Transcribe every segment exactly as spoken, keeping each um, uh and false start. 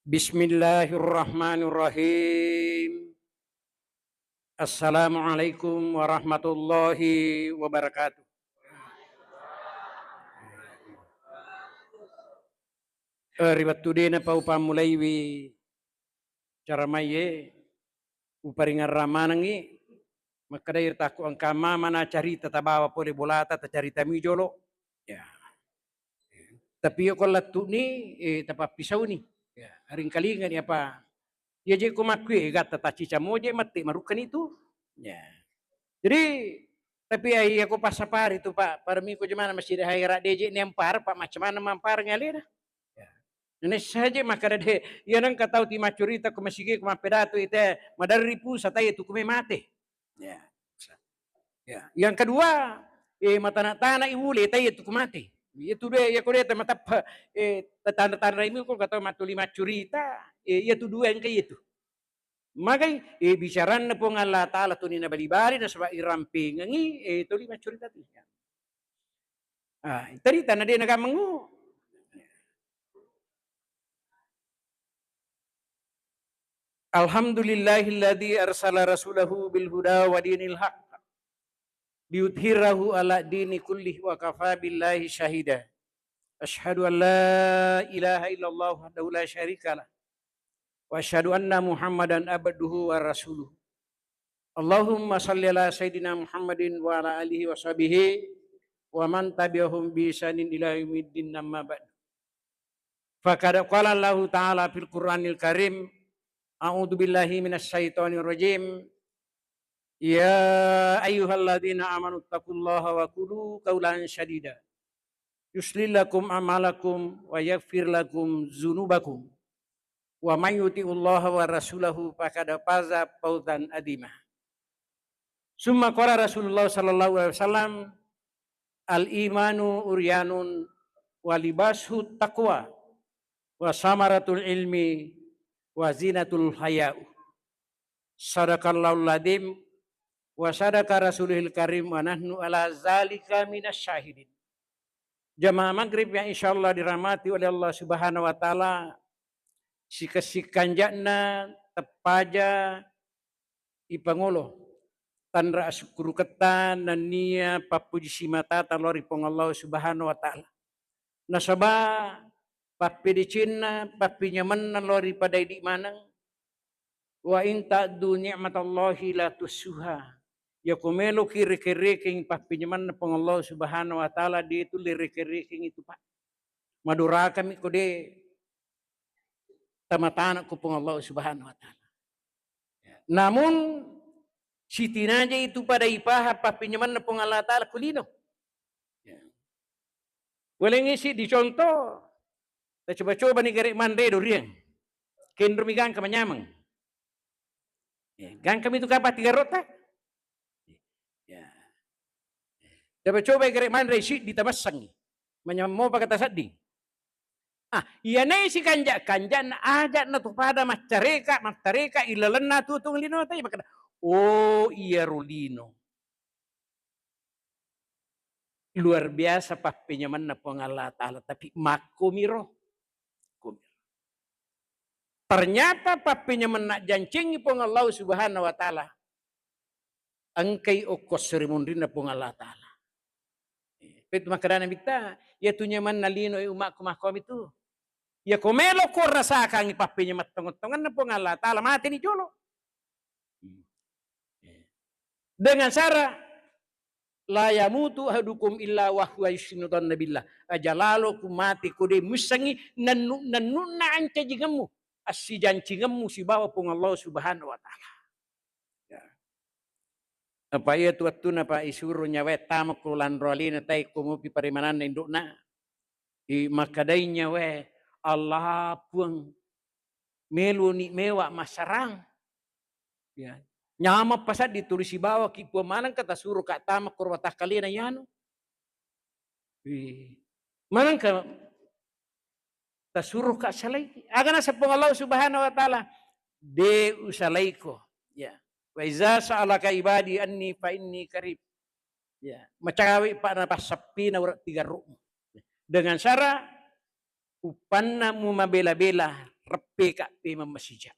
Bismillahirrahmanirrahim. Assalamualaikum warahmatullahi wabarakatuh. Eh, ri wettu de napa upammulaiwi caramaie, uparingerrang manengngi, makkedai ri takku engka mamana carita tabawa pole bolata, tacaritami jolo. Ya. Tapi yoko lettu'ni, eh, tapappisauni. Ya, ringkalingani apa. Ya je ko makkue gatta tacicang moje mette marukkani tu. Ya. Jadi, tapi ai yako passapari tu, Pak, parmi ko jemana masih ada haira deje ni ampar, Pak, macam mana mampar ngalena? Ya. Nessa je makkada de, iya nengka tau ti maccurita ko masigi ko mappedatu ite maderri pusa tai tu kume mate. Ya. Ya. Yang kedua, eh, matana-tana iwule tai tu kumate. Iya tu dua, iya ko de matappa, eh, tatanda-tanda imi ko kata matuli maccurita, eh, iya tu dua engka iya tu. Magai, eh, bicaranna Puang Allah Ta'ala tuni nabali-bali nasaba irampingengi, eh, tuli maccurita tu. Ah, tadi tanah dia naga mengu. Alhamdulillahilladzi arsala rasulahu bil huda wa dinil haq liyudhhirahu ala dini kullih wa kafa billahi syahida. Asyhadu an la ilaha illallah wahdahu la syarikalah. Wa asyhadu anna Muhammadan abduhu wa rasuluh. Allahumma salli ala sayyidina Muhammadin wa ala alihi wa sahbihi wa man tabi'ahum bi ihsanin ila yaumiddin, amma ba'du. Faqad qala Allahu ta'ala fil Qur'anil Karim, a'udzu billahi minasy syaithanir rajim. Ya ayyuhalladzina amanu taqullaha wa qulu qaulan sadida. Yuslih lakum a'malakum wa yaghfir lakum dzunubakum. Wa may yuti'ullaha wa rasulahu faqad faza fawzan adzima. Summa qala Rasulullah sallallahu alaihi wasallam, "Al-imanu uryanun wa libasuhu taqwa wa samaratul ilmi wa zinatul haya'u." Sadaqallahul adzim wa sadaqa rasulihil karim wa nahnu ala zalika minasy syahidin. Jamaah maghrib yang insyaallah dirahmati oleh Allah Subhanahu wa Ta'ala, sikessi kanja'na teppaja ipangolo tanra asukkuruketta nennia pappuji simatata lao ri Puang Allah Subhanahu wa Ta'ala. Nasaba pappedecenna, pappenyamenna lao ri pada idi maneng. Wa in ta'uddu ni'matallahi la tuhsuha. Yako meloki rekeng-rekeng pappenyamenna Puang Allah Subhanahu wa Ta'ala, de tulle rekeng-rekeng itu, Pak. Madorakami ko de tamatana ko Puang Allah Subhanahu wa Ta'ala. Namun sitinaja itu pada ipaham pappenyamenna Puang Allah Ta'ala ku lino. Ya. Welengngi siddi contoh, tacoba-coba ni gare manre doriang. Kenromi gangka manyameng. Ya, gangka mitu kapang tiga rota. Ya. Coba-coba gare manre siddi tabassangi. Manyameng mopa kata sedding. Ah, iyanae sikanja-kanjana aja na tu pada maccareka, mattareka ilalenna tutung lino tai makkeda, "Oh, iyaro lino luar biasa pappenyamenna Puang Allah Ta'ala, tapi makkomiro." Ternyata pappenyamenna jancengi Puang Allah Subhanahu wa Ta'ala engkai okko seri munrinna Puang Allah Ta'ala. Petu makkedana mitta, iya tu nyamanna lino e umakku makkomi tu. Iya ko melo ko rasakangi pappenyameng tongeng-tongenna Puang Allah Ta'ala, mateni jolo. Dengan syarat, "La yamutu ahadukum illa wa huwa yuhsinu dhanna billah." Aja lalo ku mate ko de muissengi nennu-, nennunna ancajingemmu, assijancingemmu sibawa Puang Allah Subhanahu wa Ta'ala. Ya. Apa iya tu wettuna, Pak, isuro nyawae tama ko lanro alena tai ko mopi paremananna indokna. I makkedai nyawae, "Allah Puang, meloni mewa masarang." Ya. Nyameng pasaddi tuli sibawaki Puang manengka tasuro ka tama ko rumah tangga lena yanu. Ih. Manengka tasuro ka salaiki. Aga naseng Puang Allah Subhanahu wa Ta'ala, "De usalaiko." Ya. "Wa iza sa'alaka ibadi anni fa inni qarib." Ya. Macawe pa napassappi na ura tiga ru'mu. Dengan syarat uppanna mumabela-bela reppeka pemeng masija.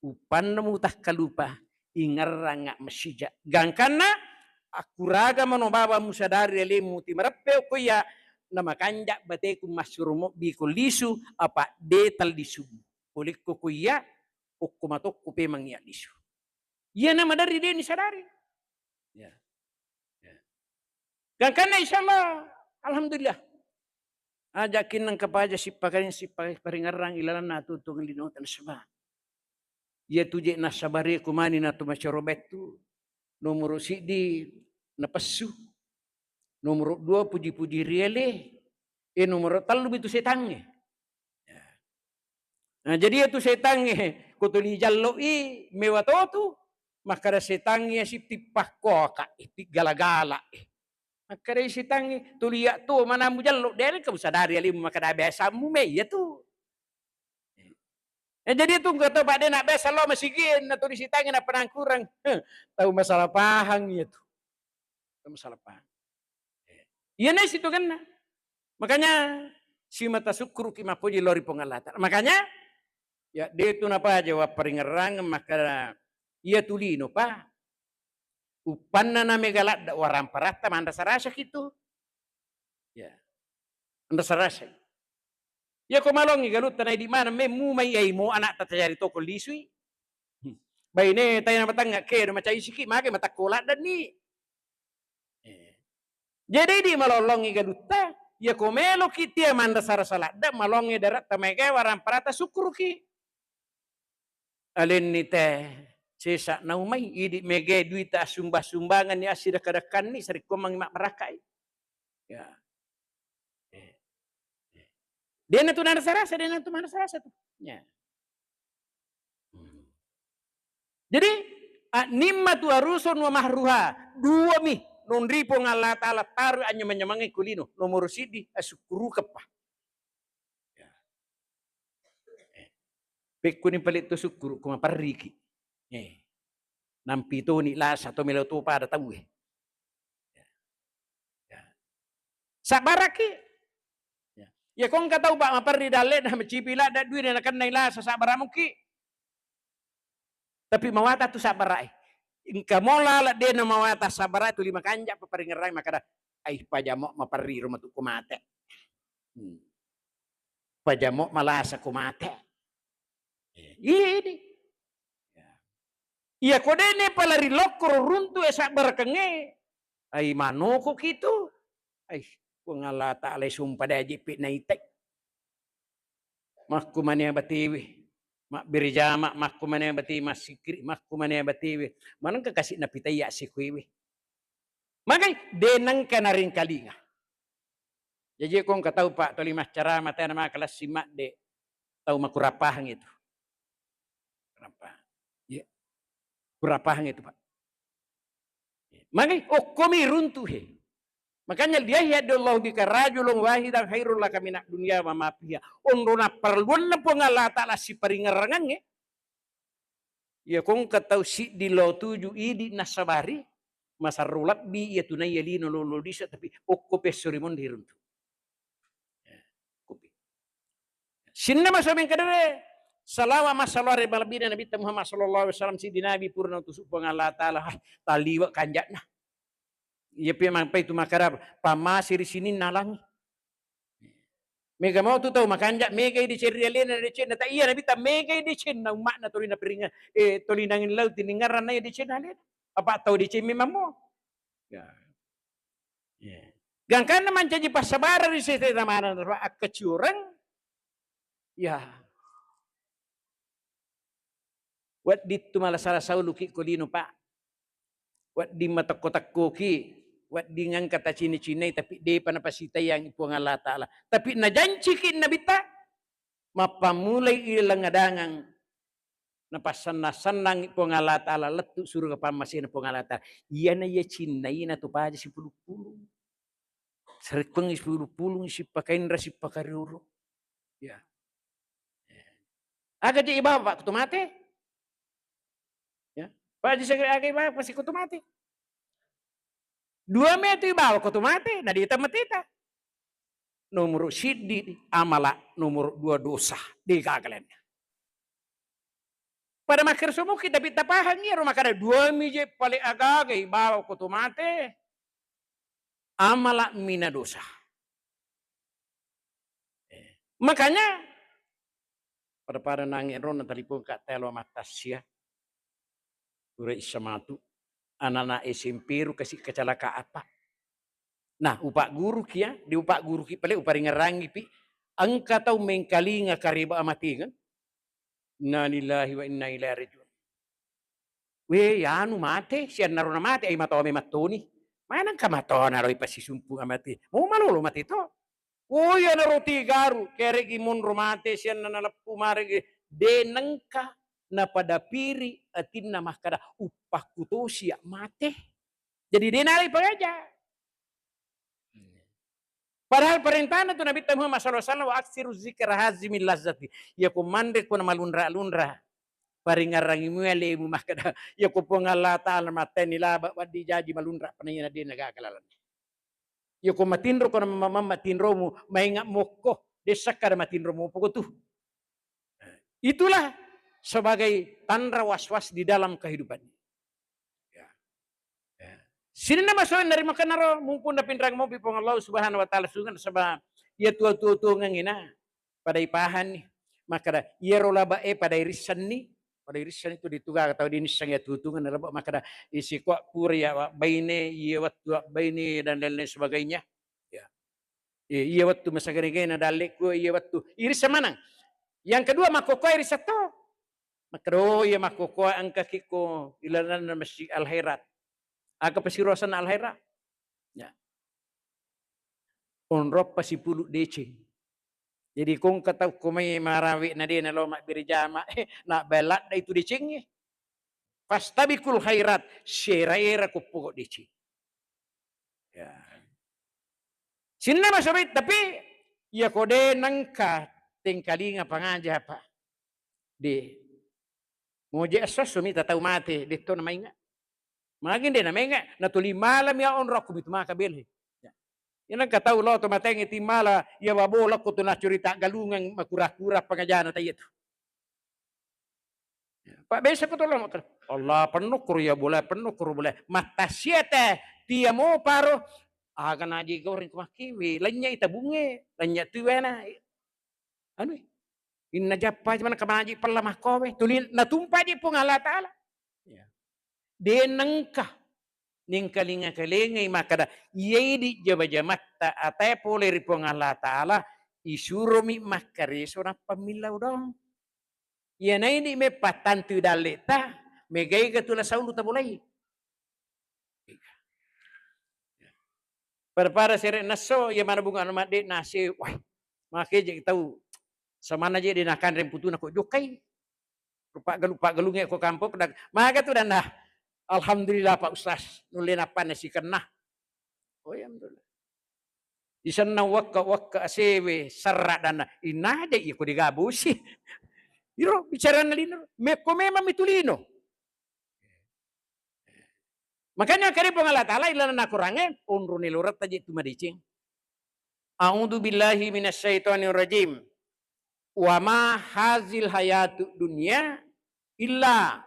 Uppanna mutakkalupa, ingerranga masija. Gangkanna, akkuraga mano baba musadari alemu ti mareppe okko iya, namakanja bateku massuro mobbi ko lisu, apa de tallisu. Polekko ko iya, okko matokku pemeng iya lisu. Iyana maderri de nisadari. Ya. Ya. Gangkanna insyaallah, alhamdulillah. Aja kinnang kapaja sippakareng sipparingerrang ilalanna atuwong linota nasaba. Iya tuje nasabari kumani natu macaro bettu. Nomoro siddi napessu. Nomoro dua puji-puji riele. E nomoro tellu mitu setangnge. Ya. Nah, jadi iyatu setangnge ko tuli jallo'i mewa totu, makkada setangnge iya sitti pakkoka, eh, tiggala-gala, eh. Makkada setangnge tuli iya to mana mujallo, de engka musadari alimu makkada biasammu me iyatu. Eh, jadi itu engka to pak de nak biasa lo masigi na tuli setangnge na penangkurang. Tau masalah pahang iyatu. Tau masalah pahang. Iyana situ genna. Makanya simata sukkuruki mappoji lao ri Puang Allah Ta'ala. Makanya ya de tu napaja wapparingerrang maka iya tulino pa uppanna na mega ladda waramparatta manrasa-rasa kitu. Ya. Manrasa-rasa. Iya ko malongi galutta na idi maneng memmu mai ai mo anakta tajari toko lisui. Hmm. Baine tayana matangnga kedo macai siki mage matakko laddanni. Eh. Jadi di malolongi galutta, iya ko meloki tia manrasa-rasa ladda malongi daratta mega waramparata sukkuruki. Alenni te sesa naumai idi mega duita assumbang-sumbanganni assidekka-dekkanni sarekkoammengngi mabbarakai. Ya. Eh. Eh. Dena tu narasa-rasa, dena tu manrasa-rasa tu. Ya. Hmm. Jadi, a, nimma tu arusun wa mahruha, dua mi nonri Puang Allah Ta'ala taru anyamang-nyamangi kulino, nomor siddi asukkurukeppa. Ya. Eh. Pekkuni pale tu sukkuru, ko maperriki. Eh. Nampi toni lasa to melo to pada tau, eh. Ya. Ya. Sabbaraki. Ya. Ya kongka tau pak maperri dalle na macipi ladda dui na nakennai lasa sabbaramuki. Tapi mawata tu sabbarae. Engka mola ladde na mawata sabbarae tuli makanja paparingerang makada ai pajamo maperri ro matu ko mate. Hmm. Pajamo malasa ko mate. Iya ini. Ya. Iya ko dene pala ri lokkoro runtu e sabbarakengnge. Ai manoko kitu. Ai Puang Allah Ta'ala sumpa daji pi naitai. Makkumanea batewe. Mabbere jama makkumanea batewe massikiri makkumanea batewe. Manengka kasi napitaiya sikuiwe. Magai de nengka naringkalinga. Jaji ko engka tau pak toli maccarama tena maka lassi madde tau makurapahang itu. Kurapahang. Iya. Kurapahang itu pak. Magai okkomi runtu he. Makanya liyahdiyallahu bika rajulun wahidan khairul laka minad dunya wa ma fiha. Onro napparelluanna Puang Allah Ta'ala siparingerrangangnge. Iya kongka tau siddi lao tuju idi nassabari masarro labbi iya tunaiya lino lolo disa tapi okko pesso rimon diruntu. Kopi. Sinna masomeng kadere salawa massalaware malebbina Nabitta Muhammad sallallahu alaihi wasallam siddi Nabi purna utusu Puang Allah Ta'ala taliwa kanja'na. Iya pi mampai tu makkada pammase ri sininna langi. Mega mau tu tau makanja mega i deceng ri alena decenna ta iya Nabitta mega i decenna umma'na tolina piringa eh tolina lau tiningarang na iya decenna alena. Apa tau deceng memang mo. Ya. Ya. Gangkanna mancaji passabareng ri sese zamana akkacioreng. Ya. Wedding tu malasala sauluki ko lino pak. Wedding matekko-tekkoki, wedding engka tacini-cinai tapi depa napasitaiyangi Puang Allah Ta'ala. Tapi najanciki Nabitta mappammulai ilaleng adangang napassenna-sennangi Puang Allah Ta'ala lettu suruga pammasena Puang Allah Ta'ala. Iyana iya cinnaina tu paja sipulung-pulung. Sarekkuangngi sipulung-pulung, sippakainra, sippakaruru. Ya. Aga je ibawa, Pak, ko tu mate? Ya. Pak, je sagale aga ibawa, pasti ko tu mate. Dua me tu ibawa ko tu mate, na dita mateta. Nomor siddi amala, nomor dua dosa. Degaga lainna. Pada makkeda somuki, tapi tapahangngi ero makkeda dua mi je pale agaga ibawa ko to mate. Amala mina dosa. Eh, makanya pada-pada nangi ro na telepon ka telo matassia. Pura issa matu. Anak-anak S M P ru kasi kecelakaan apa. Nah, upak guru kia, di upak guru ki pale uparingerangi pi. Engka tau mengkalinga kareba amatingeng. Innalillahi wa inna ilaihi rajiun. We, anu mate, siannaro na mate, ai matoa me mattoni. Maneng ka matoa naro ipasisumpu amate. Mau malolo mate to. Oh, iyanaro tigaru, keregi monro mate, sianna naleppu maregi, de nengka napadapiri atinna makkada, "Uppakkutosi ya mate." Jadi de nalai pangaja. Padahal parentana tu Nabitta Muhammad sallallahu alaihi wasallam, "Wa aksiru zikra hazimil lazzati." Iya ko manre ko na malunra-lunra, paringarangi mua lemu makkada, iya ko Puang Allah Ta'ala mateni laba waddi jaji malunra panayana de nagaga lalanna. Iya ko matinro ko na mamma tinromu, mainga mokko, de sakkada matinro mopo ko tu. Itulah sebagai tanra was-was di dalam kehidupan. Ya. Ya. Sininna masoe narimakkanaro mumpung napinrang mopi Puang Allah Subhanahu wa Ta'ala sungan, saba iya tua-tua tuangengina pada ipahanni. Makkada iyaro labae pada irissenni, pada irissenni tu dituga atau dinissengi atuo-tuongeng laba makkada isi ko pura ya baine, iya wettu baine dan lain-lain sebagainya. Ya. Eh, iya wettu masagane-gane dallekku, iya wettu. Irisseng maneng. Yang kedua, makkokkoe irisseng to. Makkeda, "Oh, iya makkokkoe engkaki ko ilalanna Masjid Al Khairat." Aga pasirosanna Al Khairat? Ya. Onroppa sipulu deceng. Jadi ko engka tau ko mai marawe na de nalo mabbere jama, eh, na bella itu decengnge. Fastabiqul khairat, sera-era ko poko deceng. Ya. Sininna masobi, tapi iya ko de nengka tengkalinga pangaja, Pak. De. Moje esso-esso mita tau mate, de to namainga. Magi de namainga, natuli malam ya onrokku mitu maka bele. Ya. Iya nengka tau lo to matenge timmala, iya babola ko tu nacurita galungang makura-kura pangajana taiya tu. Ya, Pak, biasa ko tolong, Allah, penuh kuru ya boleh, penuh kuru boleh. Mata siete, tia mo paro, aga naji goreng ko makkiwi, lenya ita bunge, lenya tu wena. Anu, inna jappa mana kamaji pella makkowe, tuli natumpa ji Puang Allah Ta'ala. Ya. De nengka, nengkalinga-kalingai makkada, iya idi jama-jamatta atae pole ri Puang Allah Ta'ala, isuromi makkareso nappa millau dong. Iya naidi meppattantui dalleta, megai ga tu la saulu tabolai. Pada-pada sere nasso, iya mana bunga anu madde nase, wah, make je tau samana je de nakanre putuna ko jokkai. Rupa galu, pa galunge ko kampung, pada maga tu dana. Alhamdulillah Pak Ustaz, nulle nappa nasi kenna. Oh ya, alhamdulillah. Isenna wakka-wakka asewe serra dana. Inna aja iya ko digabusi. Iro bicara lino. Mekko memang mitu lino. Makanya kari Puang Allah Ta'ala ilana nakurange onro neloretta je tu madeceng. A'udzu billahi minasyaitonir rajim. Wa ma hazil hayatud dunya illa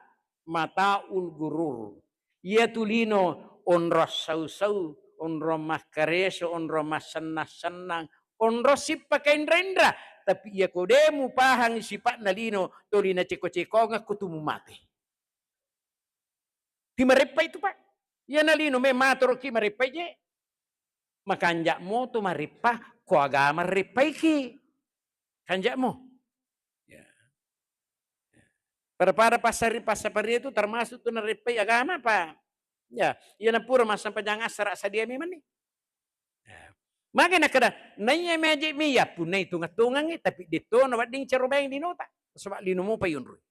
mataul gurur. Iya tu lino onro sau-sau, onro makkareso, onro massennang-sennang, onro sippa kainra-inra. Tapi iya ko de mupahang sipa'na lino, toli naceko-cekongeng ko tu mumate. Ti mareppa itu, Pak. Iyana lino me matoroki mareppa je. Makanja moto mareppa ko agama reppaiki. Kanja mo. Ya. Pada-pada passari, passapari itu termasuk tu nareppai agama, Pak. Ya, iyana pura massempajang assara sadia memang ni. Ya. Mage nakkeda, naiya meje mi ya punna itunga-tungangi, tapi detto na wedding caro baeng linota. Sebab lino mopa yunrui.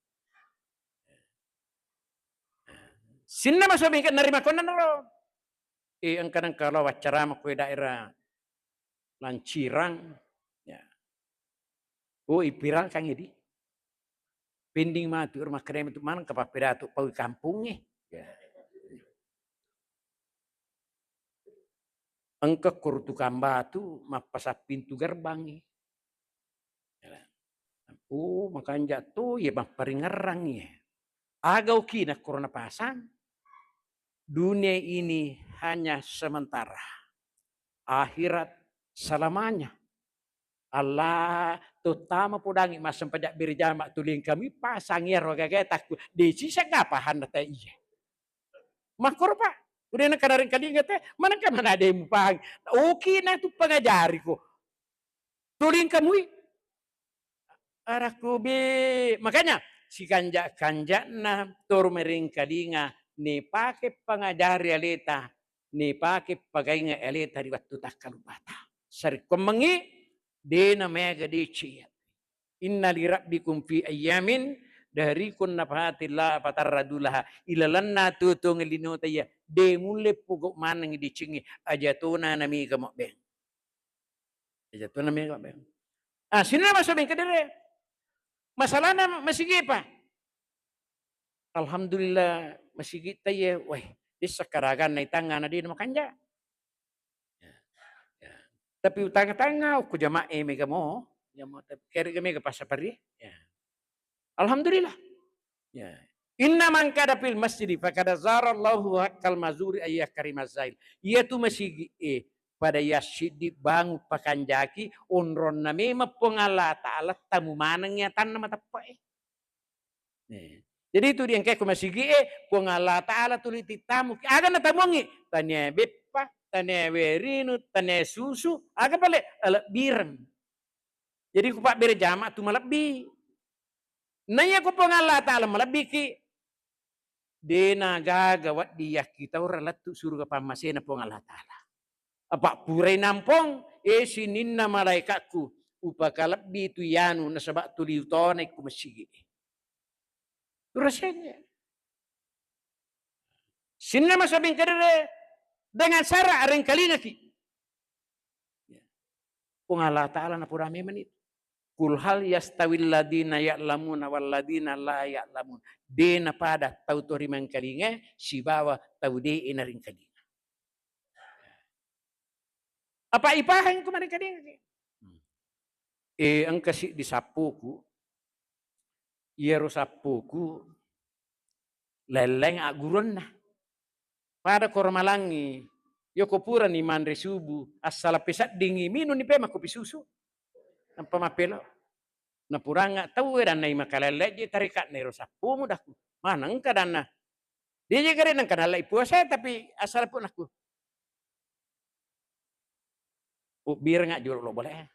Sinna masobi kan narima konna naro. Eh, engka nengka lo waccarama kue daerah Lancirang. Ya. Oh, ipirang kang idi. Pending matu, ero makkedai matu maneng ka pappedatu pau kampungnge. Ya. Engka ko ro tukang batu mappasang pintu gerbangnge. Oh, makanja to, iya mapparingerrangngi. Aga okina koro napasang? Dunia ini hanya sementara, akhirat selamanya. Allah, tottama podangi massempajang berjama, tulingkami pasang iyaro gagae takku, deci segga pahanna te iye. Makkoro, Pak, udah nengka narengkalinga te, manengka mana de mupang. Okina tu pangajariko. Tulingkamui. Arakku bi, makanya sikanja-kanjana toro merengkalinga, nepake pangajari aleta, nepake pagainga aleta ri wattu takkalupata. Sarekkoammengngi, dena mega deceng. Inna li rabbikum fi ayyamin, dari kunna fatillah fatarradulaha. Ilalenna tutung linota iya, de mulle pogok maneng decengngi, ajatona namega mabbeng. Ajatona namega mabbeng. Ah, sininna maso bengkedere. Masalahna masigi, Pak. Alhamdulillah, masigi ta iye, weh, dessa karaganna itangngana de makanja. Ya, ya. Tapi utanga-tanga, okko jamae mega mo, ya mo, tapi kerega mega passapari. Ya. Alhamdulillah. Ya. Inna man qada fil masjidi faqad zarallahu haqqal mazuri ayyakarima zail. Iyatu masigi e pada yassiddi bangu pakanjaki, onronna memang Puang Allah Ta'ala tamu maneng atanna mateppe'e. Eh. Jadi itu diengkai ko masigi e, Puang Allah Ta'ala tuli tittamu. Aga natamuangi? Tania beppa, tania werinu, tania susu, aga pale? Alebbireng. Jadi ku pabbere jama tu malebbi. Naiya ko Puang Allah Ta'ala malebbiki, dena gaga wedding yakkitaura lettu suruga pammasena Puang Allah Ta'ala. Apa purai nampong, e sininna malaikatku, upakalebbi tu yanu nasaba tuli utona ikku masigi. Rasanya. Sinna masabing kedere dengan syarat arengkalingaki. Ya. Puang Allah Ta'ala napura memang itu. Qul hal yastawil ladina ya'lamuna wal ladina la ya'lamun. De napada tau to rimengkalinga sibawa tau de naringkalinga. Apa ipahang ko maringkalinga. Eh, engka siddi sappoku. Iyaro sappoku lelleng agguruanna. Pada ko ramalangngi, yoko purani manre subuh, assala peseddingngi, minunni pe makkopi susu. Nampa mappelo. Napuranga tauwe danna imakalelle je tarikatna ero sappomu dakku. Mana engka danna. Dia je gare nengka nallai puasa tapi assala pu nakku. Ubbirengnga jolo lo bole.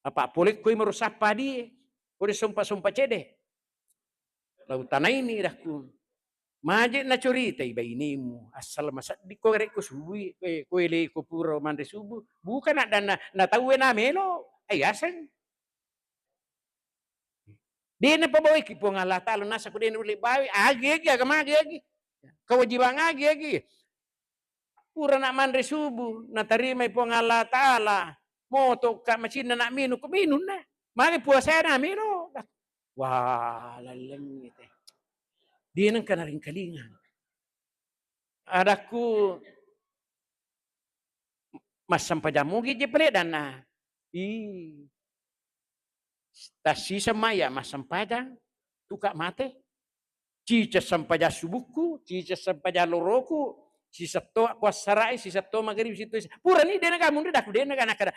Apa pole koi merusak padi, kode sompa-sompa cede. Lau tanaini dakku. Maje nacuritai bainemu, asal masedding ko rekko subui, eh, ko ele ko pura manre subuh, bukan addanna na tauwe na melo, ai aseng. De napabawaiki Puang Allah Ta'ala, nasa ko de nulle bawi, agi-agi, agama agi-agi. Kewajiban agi-agi. Purana manre subuh, natarimai Puang Allah Ta'ala. Motoka macinna na minung, ko minunna. Magi puasana melo. Wah, lallengngi te. Dia nengka naringkalinga. Adakku, massempajang mugi je pale danna. Ih. Tassiseng maya massempajang, tuka mate. Ciceng sempajang subukku, ciceng sempajang loroku, sisetto kuassarai, sisetto magrib, sisetto isya. Purani dena gamunri daku dena gana kada.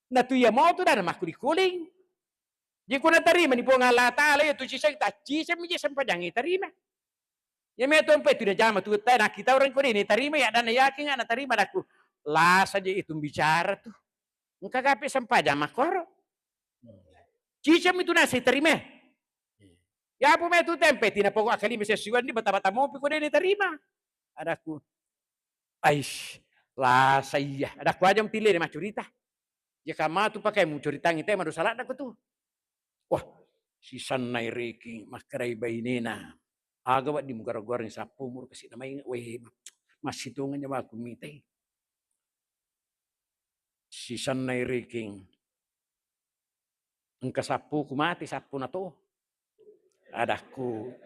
Natu iya motu dana makkuling-kuling. Jadi ko natarimani Puang Allah Ta'ala, iya tu ciceng, tacciceng mi je sempajang tarima. Iya meto empe tu najama tu tae, nakkita orang ko dena tarima, ya dana yakin natarima daku. Lasa je itu bicara tu. Engka gape sempajang makkoro. Ciceng mi tu nasi tarima. Ya apa metu tempe tina pokok akali mese siwan di bata-bata mopi ko dena tarima. Adaku. Ais, lasa iya. Adaku aja mutile macurita. Jaka matu pakai mucuritangi te madosa ladda ko tu. Wah, sisannai reki makkedai bainena. Aga wedding mugara-garang sappo mur kasi namai, weh, massitongan nyawaku mitai. Sisannai reki. Engka sappoku mate, sappo na to. Adakku,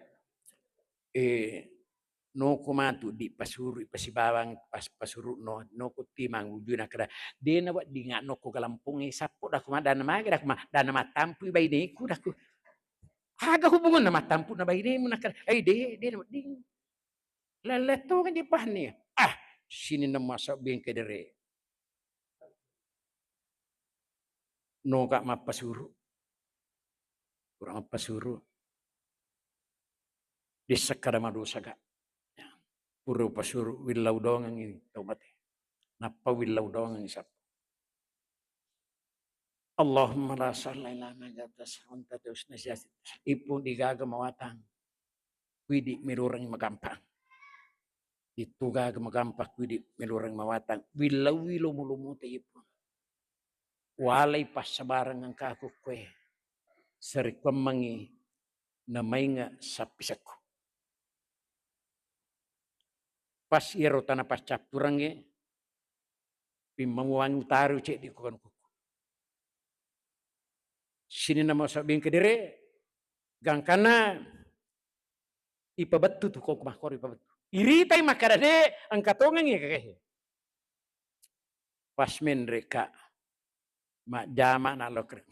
eh, noko matu di pasuru, pasibawang, pas, pasuru'no, noko timang ujuna kada. Dena weddinga noko galampongnge sappo daku ma, dana mage daku ma, dana mattampui baineku daku. Aga hubunganna mattampu'na bainemu nakkeda, "Ai, de, de na wedding." Lelle tongeng je pahanni. Ah, sininna masa bengke dere. Noka mappasuru. Pura mappasuru. Dissa kada madosaga. Ya. Pura pasuru willau dongengi tau mate. Nappa willau dongengi sappo. Allahumma la sahla illa ma ja'altahu sahlan wa anta taj'alus hazna sahlan. Ipung digaga mawatang. Kuidi meloreng magampang. Itu gaga magampang kuidi meloreng mawatang. Willaui lomo-lomo te ipung. Walai passabareng engkaku kue. Sarekkuammengi namainga sappisekku. Pas iyaro tana paccappurengnge, pimmauang utaru ceddi ko kanukku. Sininna masa bengke dere, gangkanna ipabettu tu ko makkoro ipabettu. Iritai makkada de, engka tongengi kakahe. Pas menre ka, majjama na lokre.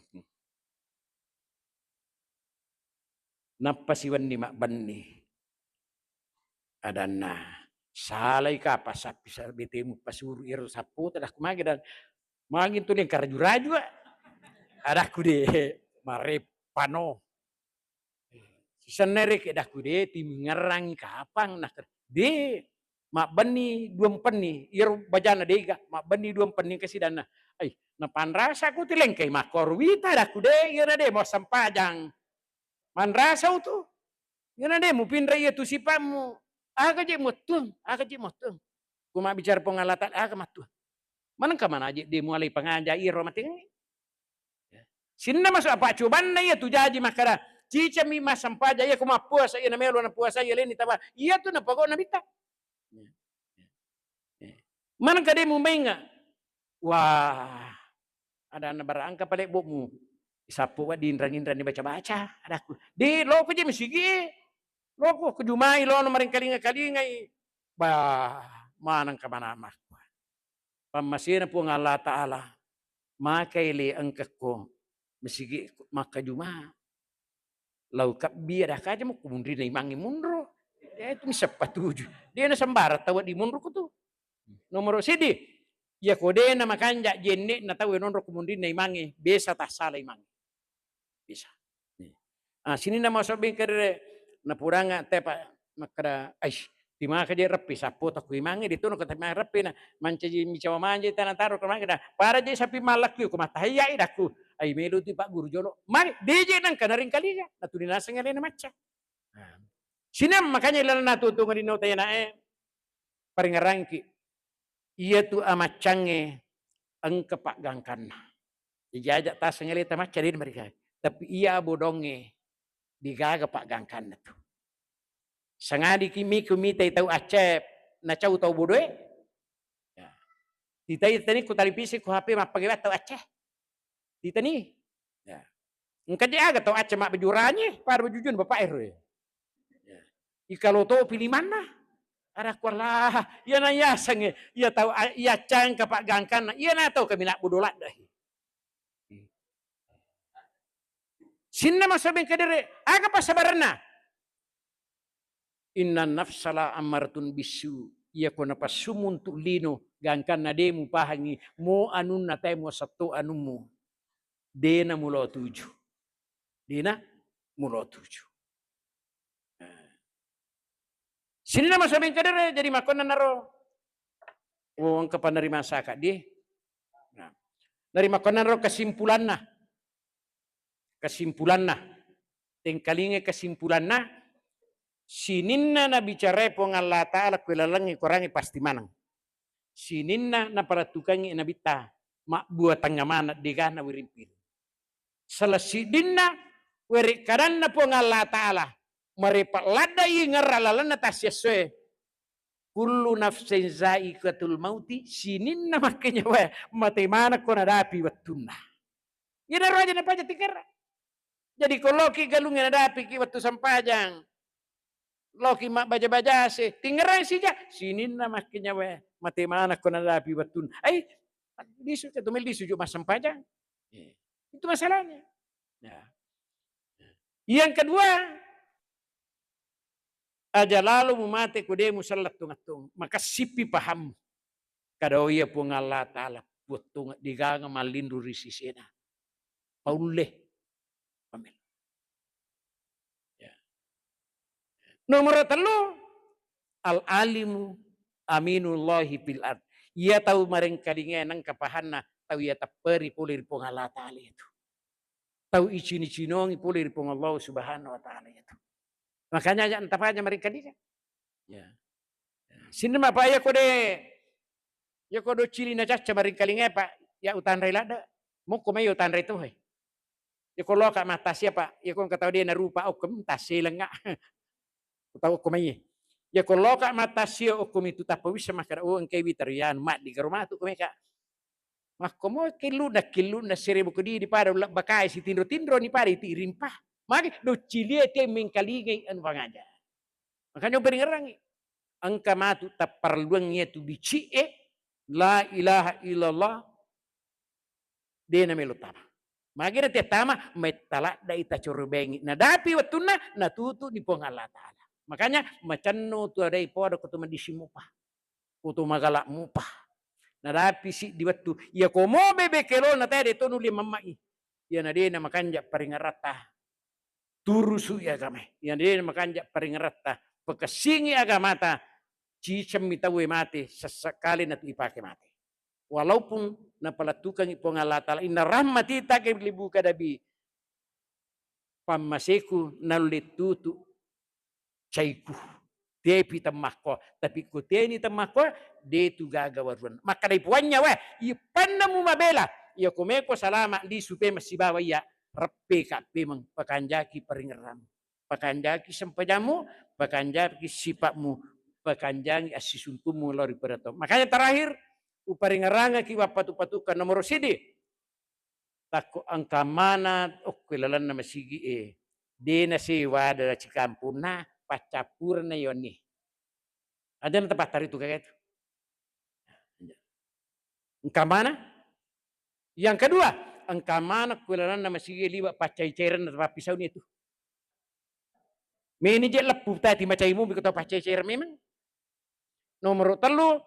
Nappa siwenni mabbenni. Adanna, "Salai kapa sappi sa-, betemu pasuru iyaro sappo tadakku magi dan magi tu lengka raju-raju, ah." Adakku de, "Mareppano." Sisenna reke dakku de, timingerrangi kapang na de, mabbenni duampenni, iyaro bajana dega, mabbenni duampenni kasidanna. Ai, napanrasa ku tilengkai makkoro wita dakku de, iyana de mau sempajang. Manrasa utu. Iyana de mupinra iya tu sipammu. Aga je muattuang, aga je muattuang. Ku mabbicara Puang Allah Ta'ala, aga mattuang. Manengka mana je de mualai pangaja iyaro matengngi. Sinna masuk apa cobanna iya tu jaji makkada, cicami massempajang iya ko mappuasa iya namelo na puasa iya leni taba. Iya tu napagau Nabitta. Maneng kade mumainga. Wah, adanna bara engka pale bokmu. Sappo wa diinrang-inrang dibaca-baca. Adakku, "De, loko je masigi. Loko ke jumai lono maringkalinga-kalingai." Bah, maneng ka mana makku. Pammasena Puang Allah Ta'ala, makai le engkakko masigi makkajuma. Lau kabbi ada kaja mo kumunrina imangnge munro. Ya, itu mi seppa tuju. Dia na sembarang tau di munro ku tu. Nomor sidi, iya ko de na makanja jenne na tau nonro kumunrina imangnge, besa tassala imangnge. Bisa. Ah, sininna maso bengke dere, napuranga tepa makkada, "Aish, timaka je reppi sappo takku imangnge, ditono ko tapi reppi na mancaji micawa manje tana taro ko makkada, pada je sapi malakku ko matahiyai dakku." Ai melu tu Pak Guru jolo. Mari, deje nang kana ringkaliga, natuni naseng alena macca. Nah. Sininna makanya ilana tu tu ngadinno tayenae, paringerangki. Iya tu amaccangnge engka paggangkanna. Jaji aja taseng aleta macca de mereka. Tapi iya abodongnge digaga paggangkanna tu. Sangadiki miku mitai tau Aceh, nacau tau bodoe. Ya. Titai tani ku talipisi ku H P mappake tau Aceh. Titani. Ya. Engka je aga tau Aceh mabbejuranye, pada bejujun bapak ero ya. Ya. Ikalo to pilimanna. Ada ku Allah, iya na yasengnge, iya tau a-, iya cangka paggangkanna, iya na tau kami nak bodo ladde. Sinna masa bengke dere, aga passabarenna? Inna nafsa la ammaratun bissu. Iya ko napassumu untuk lino, gangkanna de mupahangi mo anunna tae muasetto anummu. Dena mulo tuju. Dena mulo tuju. Nah. Sininna masa bengke dere, jadi makkonna naro. Oh, engka panarima saka di. Nah. Nari makkonna naro kesimpulanna. Kesimpulanna, tengkalinga kesimpulanna, sininna nabicarai Puang Allah Ta'ala kue lalengnge korangnge pasti maneng. Sininna napalettukangngi nabitta, mabbua tengnga maneng degana wiring-piring. Salah siddinna, werekkadanna Puang Allah Ta'ala, marepa laddai ngerra lalenna tassiessoe. Kullu nafsin za'iqatul mauti, sininna makkenyawae mate manekko nadapi wettunna. Iyanaro aja napaja tikerra. Jadi ko loki galungnge nadapiki wettu sempajang, loki mabbaja-bajase, tingerang sija, sininna makkenyawae mate manekko nadapi wettunna. Ai, lisu ke tu, mellisu ju massempajang. Eh, itu masalahnya. Ya. Yang kedua, aja lalo mumate ko de musella tongeng-tongeng. Makessippi pahammu. Kada, oh iya Puang Allah Ta'ala, Puang tongeng, degaga mallinru ri sisena. Paulle. Amin. Ya. Nomor tellu, al-alimu aminullahi fil ard. Iya tau marengkalinga nengka pahanna tau iya tepperi pole ri Puang Allah Ta'ala itu. Tau icini-cinongi pole ri Puang Allah Subhanahu wa Ta'ala itu. Makanya aja entapaja marengkalinga. Ya. Sinnama, Pak, iya ko de, iya ko doccili na cacca marengkalinga, Pak, ya utanrai ladde. Mokko mai utanrai tuhe. Iya ko loka mattasia, Pak, iya ko engka tau de narupa okko, mm, tasselengnga. Utau okko mai. Iya ko loka mattasia okko mitu tappa wissa makkeda, oh, engkai witarian, maddi garo matu ko meka. Makkomo killuna, killuna seribu kedidi pada ullabbakai, sitinro-tinro ni pada itirimpa. Magi doccilie te mengkalingai anu pangaja. Makanya uperingerangi. Engka matu tapparelluang iyatu bici'e, la ilaha illallah, de namelo tama. Magi na te tama, metta ladde ita corobengi. Nadapi wettunna, natutu ni Puang Allah Ta'ala. Makanya, macenno tu adai podo ko tu madisi mupa. Ko tu magala mupa. Nadapi siddi wettu. Iya ko mo bebe kelona te de tonu limamma'i. Iya na de na makanja paringeratta. Turusu'i agamae. Iya de makanja paringeratta, pakessingi agamata, cicemmi tauwe mate, sessekali natu ipake mate. Walaupun napalettukengi Puang Allah Ta'ala, inna rahmati taglibu ghadabi, pammaseku naulle tutu caiku. Tepi temmakko, tapi ko teni temmakko, de tu gaga waruan. Makkadai puannya, weh, ipanna mu mabela. Iya ko meko salama lisu pe masibawa iya, reppe ka pemeng, pakanjaki paringerang, pakanjaki sempajammu, pakanjaki sipatmu, pakanjangi assisungkummu lao ri padato. Makanya terakhir, uparingerangaki wappatu-patuka nomoro sidi. Takko engka mana okko lalenna masigi e, de nasewa ada cikampunna, paccappurenna yonni. Aja na tapattari tu gaga itu. Engka mana? Yang kedua, engka mana ko lalenna masigi e liwa paccai-cairenna tapappisauni itu. Meni je leppu tati macai mu biko tau paccai-caireng memang. Nomoro tellu,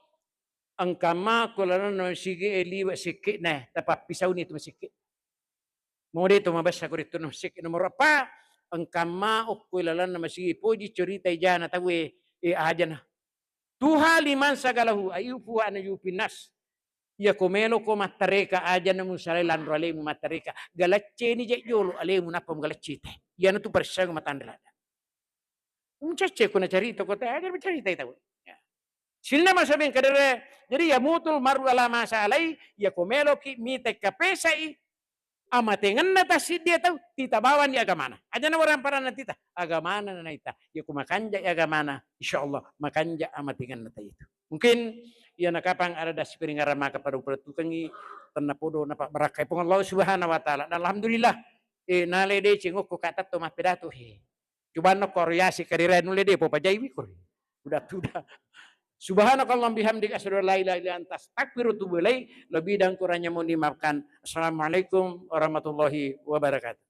engka ma ko lalenna masigi e liwa sekke'na tapappisauni itu masekke. Mode to mabessa ko rittu na masekke. Nomoro eppa, engka ma okko lalenna masigi poji cerita ijana tauwe, e, ajana. Tuha liman sagalahu ayufu wa an yufinnas. Iya ko melo ko mattareka, aja na musalai lanro alemu mattareka. Galacceni je jolo alemu nappa mugalecci te. Iyana tu parisseng matanre ladde. Mucecce ko nacarita ko te, aja macaritai tau. Ya. Sininna masabeng kadere, jadi ya mutul maru ala masa alai, ya ko meloki mita kapesai, amatengenna tassiddi tau, tita bawani agamana. Aja na waramparanna tita, agamana na naita. Ya ko makanja agamana, insya Allah makanja amatengenna ta itu. Mungkin iya nakapang ada dasi peringaran maka pada uperetukengi tenna podo napa barakkai Puang Allah Subhanahu wa Ta'ala. Dan alhamdulillah, eh, nale deceng okko ka tatto mappedato he. Cubanna ko riasi karira nulle de popajaiwi ko. Udah tudah. Subhanakallahumma bihamdik asyhadu an la ilaha illa anta astaghfiruka wa atubu ilaik. Lebih dan kurangnya mohon dimaafkan. Assalamualaikum warahmatullahi wabarakatuh.